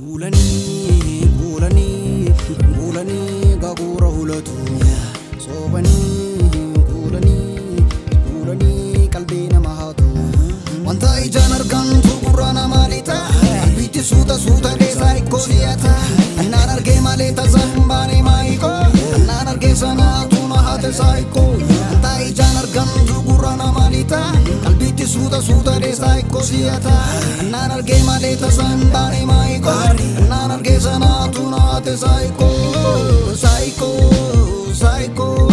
Kuulanii kuulanii kuulanii gaagura hulatu soobanii kuulanii kuulanii qalbii nama haatu wanta ijaan argantu gurra nama lixa qalbiitti suuta suuta dheesaa ikkoo si'ata annaan argee malee tasa hin baane maayikoo annaan argee sanaatu na haate saayikoo wanta ijaan argantu gurra nama lixa qalbiitti suuta suuta dheesaa ikkoo si'ata annaan argee malee tasa hin baane maayikoo annaan argee sanaatu na haate saayikoo saayikoo saayikoo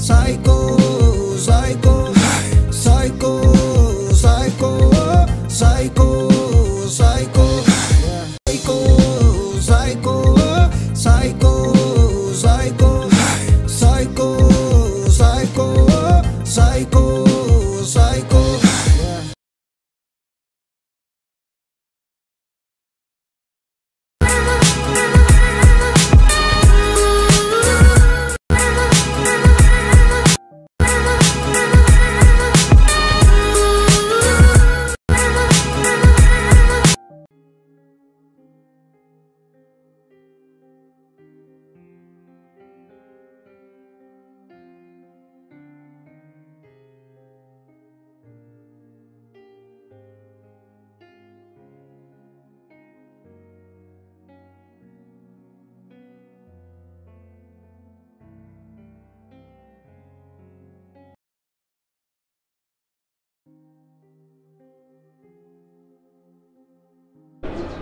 saayikoo saayikoo saayikoo saayikoo saayikoo saayikoo saayikoo saayikoo saayikoo saayikoo saayikoo saayikoo saayikoo.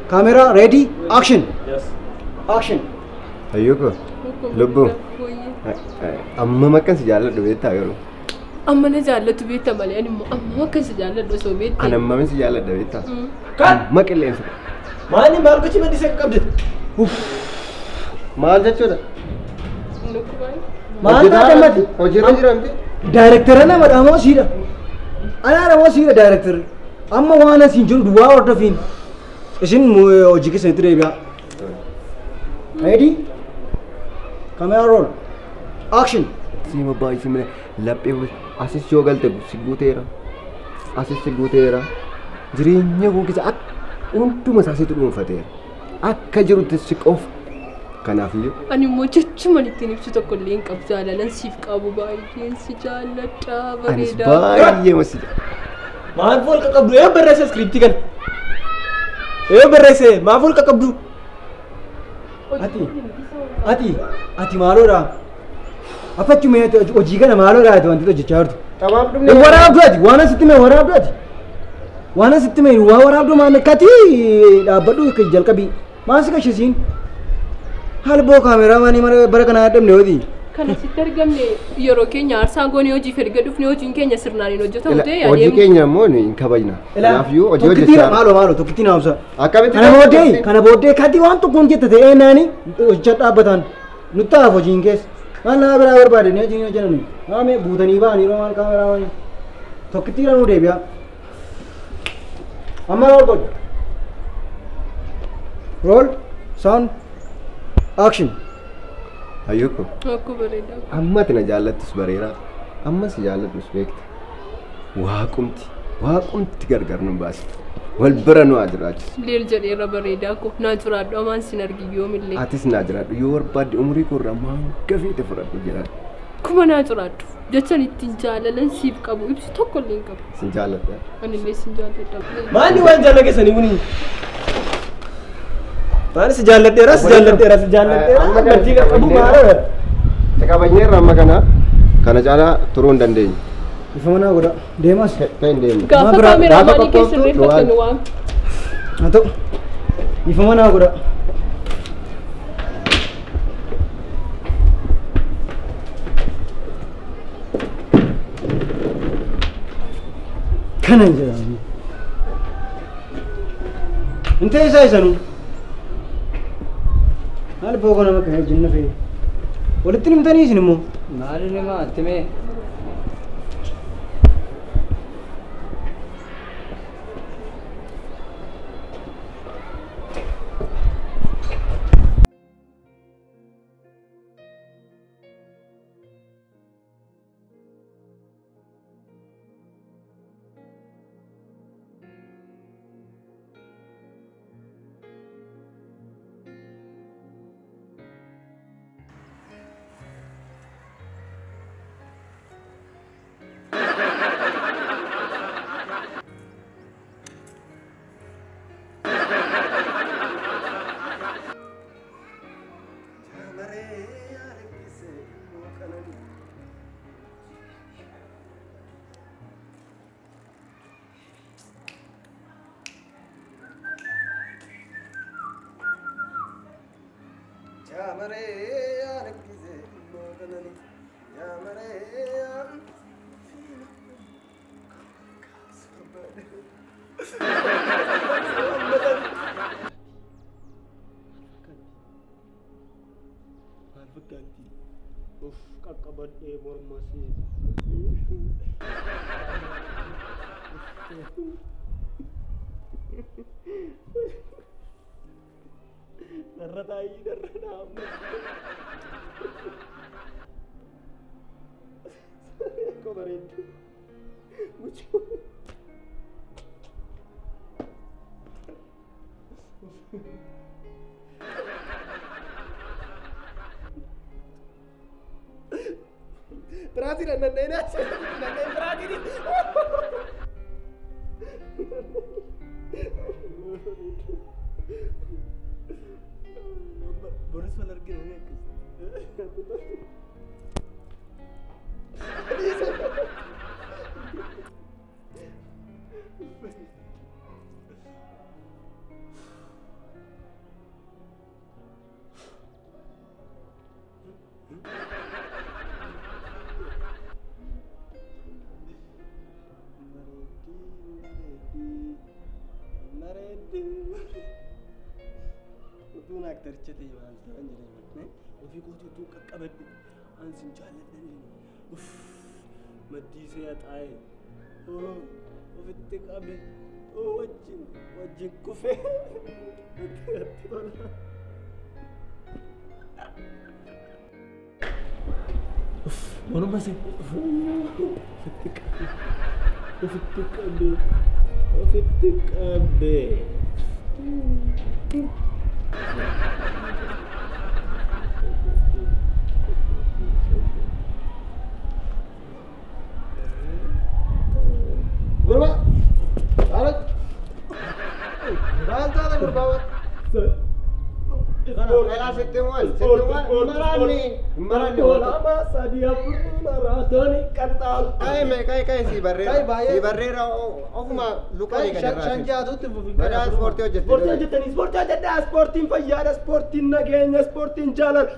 Camera ready, action. Yes. Action. Ayyuko, lubbu. Amma makkan si jaalladhu beektaa garuu. Amma na jaallattu beekta malee ani immoo amma makkan si jaalladhu osoo beekte. Ani amma si jaalladha beektaa. Kan Amma qilleensa. maali maal gochi maddisee qabde? Maal jechuudha? Maal taate mati? Hojiirra jira miti? Daayirektara nama dhaamoo siidha. Anaa dhamoo siidha daayirektarri. Amma waan asiin jiru duwwaa hordofiin. Isin hojii keessanitti deebi'aa. Ready? Camera roll. Action. Siima baay'isii malee laphee asis yoo galte si guuteera. Asis si guuteera. Jireenya koo keessa akka hunduma isaa situ dhuunfateera. Akka jirutti si qofa. Kanaafiyyuu Ani immoo jechuman ittiin ibsu tokko illee hin qabu jaalalan siif qabu baay'een si jaalladha anis bareedaa. baay'ee si jaalladha. Maal fuul qaqqabdu? Ee barreesse iskiriiptii kana. Ee barreesse maal fuul qaqqabdu? Ati ati ati maaloodha? Afachuu mee hojii kana maaloodha ati wanti hojjechaa jirtu? Qabaaf dhumne. Waraabdu ati waan asitti mee waraabdu ati. Waan asitti mee waa waraabdu maal akkati dhaabbadhu jalqabii. Maal si qashisiin? Halboo kaameraa maanii bara kanaa dhabne hotii. Kan asitti argamne yeroo keenya aarsaa goonee hojiif erga dhufne hojiin keenya sirnaan hin hojjetamu ta'e Hojii keenya immoo hin kabajna. Kanaafiyyuu hojii hojjechaa. Maaloo maaloo tokkittiin haamsa. Akkamitti Kana booddee kati waan tokkoon jette ta'ee naani hojjechaa dhaabbatan nutti haaf hojiin keessa. Maal nama biraa barbaadanii hojiin hojjetan maame buutanii ba'anii yeroo maal kaameraa maanii tokkittiin nuu deebi'a. Amma rool godhu. Roll sound action. Ayyuko. Akkoo bareedaa. Amma ati na jaallattus bareeraa. Amma si jaalladhus beekta. Waaqumti waaqumti gargar nu baase. Wal bira nu haa jiraachisu. Leel jedheera bareedaa koo naa jiraadhu amaan sin argi yoomillee. Atis naa jiraadhu yoo barbaadde umurii koo irraa maan gafeete fudhadhu jiraadhu. Kuma naa jiraadhu jechan ittiin jaalalan siif qabu ibsu tokko illee hin qabu. Sin jaalladha. Anillee sin jaalladha. Maali waan jaalla keessanii kuni? Maali si jaalladheera si jaalladheera si jaalladheera maddii qaqqabu maal? Si kabajneerra amma kana kana caalaa turuu hin dandeenyu. Ifa manaa godha. Deemas. Kan hin deemne. Gaafa Bira- kaameraa gaafa maalii qophooftu keessan reeffatan waan. Haa ta'u. Ifa manaa godha. Kana hin jedhamu. Intee isaa isanuu. Maal booko nama kana jinna fe'e. Walitti himtanii isin immoo. Maali nama attime? Yaa maree yaa rakkise immoo kanani. Yaa maree yaa. Maal fakkaatti? Uff qaqqabadhee morma see. Narra taa'ii narra naamma. Koo bareeddu. Mucoo. Piraatiin nanneen nanneen piraatiin. Boris wal argina ni akkas. Utuun aktericha ta'e maal ta'an jedhee ofii kootii utuu qaqqabadhe an sin jaalladhan jedhee uff maddii see haxaa'e ofitti qabe wajjin wajjin kufee itti tola. Uff morma see ofitti qabe ofitti qabe ofitti qabe. Gurbaa! Haala! Maal taate gurbaa? Kana sitti maal? Sitti maal? Maraanni! Maraanni! Lama sadii afur maraatoonii qaxxaamu. Kai mee kai kai si barreera. Si barreera ofuma luka ni kan Shan jaatutti fufi. Badaa ispoortii hojjette. Ispoortii hojjettanii ispoortii hojjedhaa ispoortiin fayyaadha ispoortiin nageenya ispoortiin jaalala.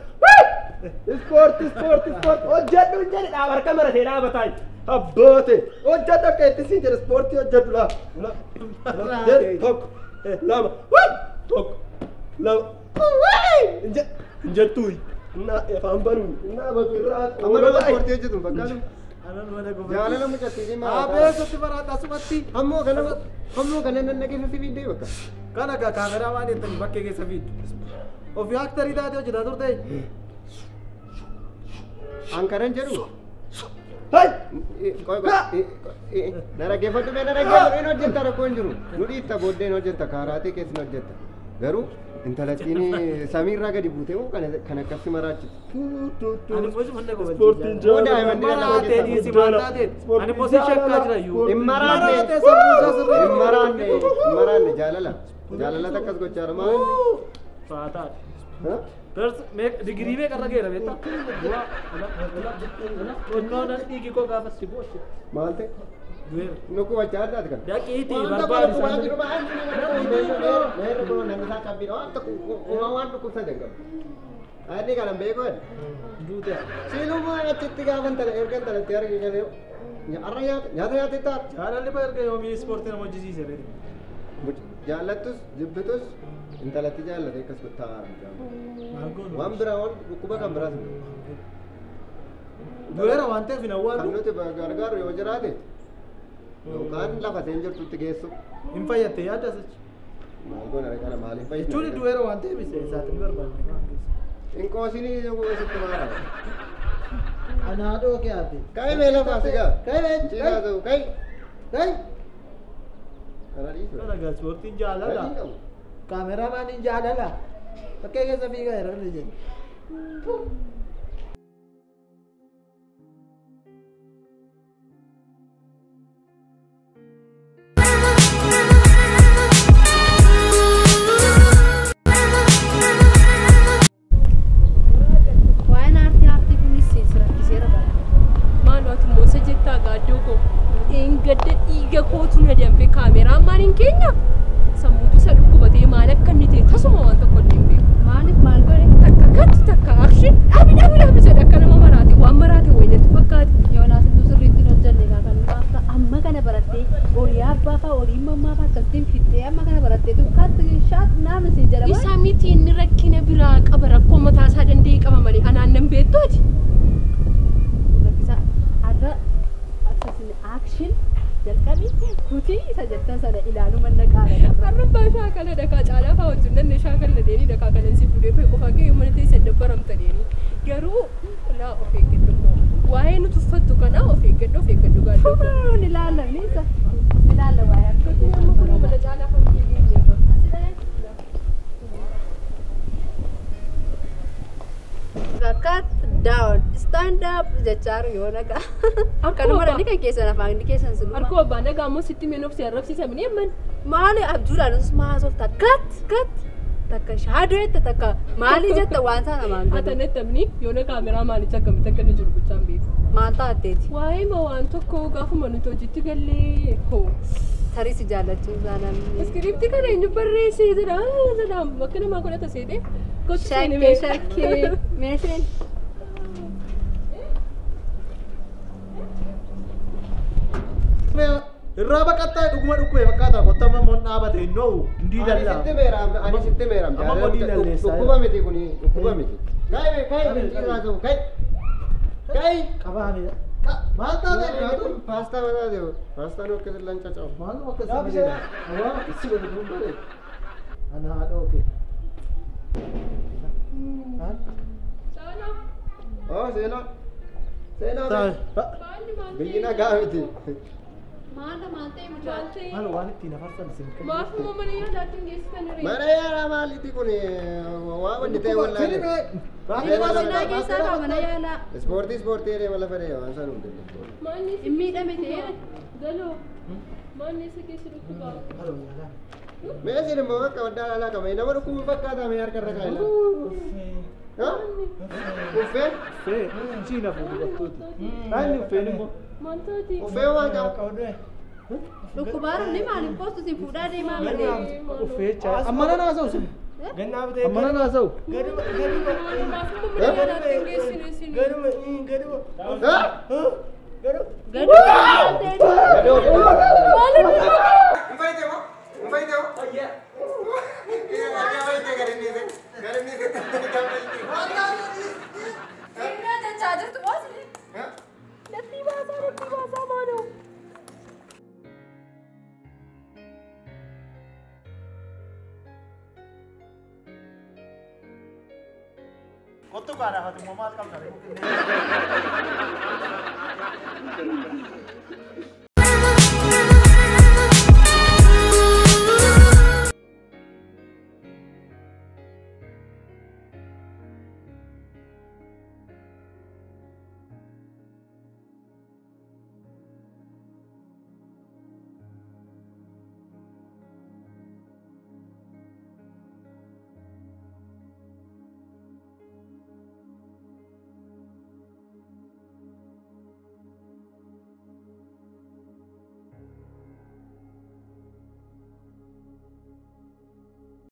Ispoortii ispoortii ispoortii hojjedhu hin jedhe dhaaba harka maratee dhaabataa. Abboote hojjedhu akka itti siin jedhe ispoortii hojjedhu laa. Tokko lama tokko lama hin jettuuyi. Afaan banuu innaa batu irraa. Amma nama ispoortii hojjetu fakkaatu. Jaalala mucattii maal? Abee sotti maraata asumatti. Ammoo kana ammoo kana nan keessa si fiiddee bakka. Kana gaa kaameraa waan jettanii bakkee keessa fiiddu. Ofii aktarii taatee hojjetaa turte. An kanan jedhu. Hai! Na dhaggeeffadhu mee na dhaggeeffadhu hin hojjetta rakkoo hin jiru. Nu dhiitta booddee hin hojjetta kaaraatee keessa hin hojjetta. Garuu intalattiin samiirraa gadi buutee moo kan akkasi maraachisu. Ispoortiin jaalala. Maraatee dhiisi maal taatee? Ani immoo si shakkaa jira iyyuu. Hin maraanne. Hin maraanne. Hin maraanne jaalala. Jaalala akkas gochaa jira maal? Faataadha. Digirii meeqa irra geera beektaa? Qonnaan dhiigi koo gaafa si boosse. Maal ta'e? Nu qubachaa addaati kana. Daqiitii barbaadu isaan. Waan dhukkubsate hin qabu. Inni kana hin beeku jedhe. Duute. Silumaa achitti gaafa intala erga intalatti arge galee har'a nyaata nyaata nyaatee ta'a. Jaalalli ba erga yoomii ispoortii nama hojjisiise beektu. Jaallattus jibbitus intalatti jaallate akkas taa'aa jira. Waan biraa waan dhukkuba kan biraas hin qabu. Du'eera waan ta'eef hin awwaalu. Kan nuti gargaaru yoo jiraate yookaan lafa isheen jirtutti geessu. Hin fayyatte yaadda asichi. Maal goona kana maaliif fayyadne? Jechuun du'eera waan ta'eef isaatti ni barbaanne. Hin qoosinii sitti maara. Anaa dhooqee ate. Kai mee lafa sigaa. Kai mee. Ciisaa ta'u kai. Kai. Kana dhiisu. Kana gaa ispoortiin jaalala. Kaameraamaaniin jaalala. Bakkee keessa fiigaa jira inni jedhu. Waa'een aartii aartii kunis sirratti bara. Maaloo ati immoo isa jettaa gaaddoo koo dheengadda dhiiga kootu na danfe kaameraan maaliin keenya sammuutu isa dhukkubatee maal akka inni ta'e tasuma waan tokko illee hin beeku. Maaliif maal godhe takka kat jetteetu cut shot naam isin jedhama. Isa miti inni rakkina biraa qaba rakkoo mataa isaa danda'e qaba malee anaan nan beektuuti. Rakkisaa har'a akkasiin action jalqabi kutii isa jettan sana ilaaluu manna qaala. Har'a abbaa shaakala dhakaa caalaa fa'aa wajjin nanne shaakala deeni dhakaa kanan si fuudhee fa'ee qofaa kee mana teessan dabbaramta deeni. Garuu laa of eeggadhu immoo waa'ee nuti uffattu kana of eeggadhu of eeggadhu gaaddoo. Ni ilaalla ni isa. Ni ilaalla waa'ee akka Amma kunoo mana caalaa fa'aa keenya. Cut down, stand up jechaaru yoo nagaa. Kanuma dha kan keessan afaan keessan siluma. Harkoo abbaa nagaa ammoo sitti miin of si arrabsiisamni amman. Maali abjuudhaan nus maasofta cut cut takka shaaduu jette takka maali jette waan sana namaan Ata godhu. nettamni yoona kaameraa maalicha akkamitti akka inni jiru bichaan beeku. Maal taatteeti? Waa'ee ma waan tokko gaafuma nuti hojiitti gallee hoo. Tarii si jaallachuu isaa namni. Iskiriiptii kana eenyu barreessee jedha jedha bakka namaa godhata seete. Kottu seeni Shakkee mee. shakkee meesheen. Irraa baqattaa dhuguma dhukkubee fakkaata qottama moon dhaabate hin dho'u hin Ani sitti meeraam, ani sitti meeraam. Amma modii lalleessaa. Dhukkuba miti kuni, dhukkuba miti. Kai be, kai be, irraa kai. Kai. Qabaame. Maal taate kaatu? Paastaa mataa ta'e, paastaan akka sillaan caccabu. Maal akka si jedha? Waan Issi godhu kun bareeda. Ana haadha oke. Caalaa Oh, seenaa. Seenaa. maalli maal Biyyi nagaa miti. Maal maal ta'e mucaa? maal ta'e? Maal waan ittiin afarsan isin kennu. Maaf immoo mana yaalaatti hin geessitan ree? Mana yaalaa maaliiti kun waa wanti ta'e wallaalee. Sinaa keessaa qaba mana yaalaa. Ispoortii ispoortii jedhee mala fedhe waan sana hundee. Maalli Hin miidhame ta'ee. Galoo maalli isa keessa dhukkubaa? Mee isin immoo bakka waddaa alaa qaba. Nama dhukkubu fakkaata mee harka irra kaa'e. Uffee? Uffee siin hafu dubartooti. Maalli uffeen immoo? Maal taati? Uffee waan qaba. Dhukkubaaruun ni maaliif poostu si fuudhaa deemaa malee. Uffee jechaa. Amma nan haasa'u sin. Gannaa bitee. Amma nan haasa'u. Gaduma gaduma. Maaf immoo mana yaalaatti hin geessine isin? Gaduma gaduma. Gaduma. Gadi maal ta'e? Uffayte moo? Uffayte moo? Seenaa jechaa jirtu moo isin? Dafii baasaa dafii baasaa maaloo? Kottu kaadhaafati immoo maal qabna?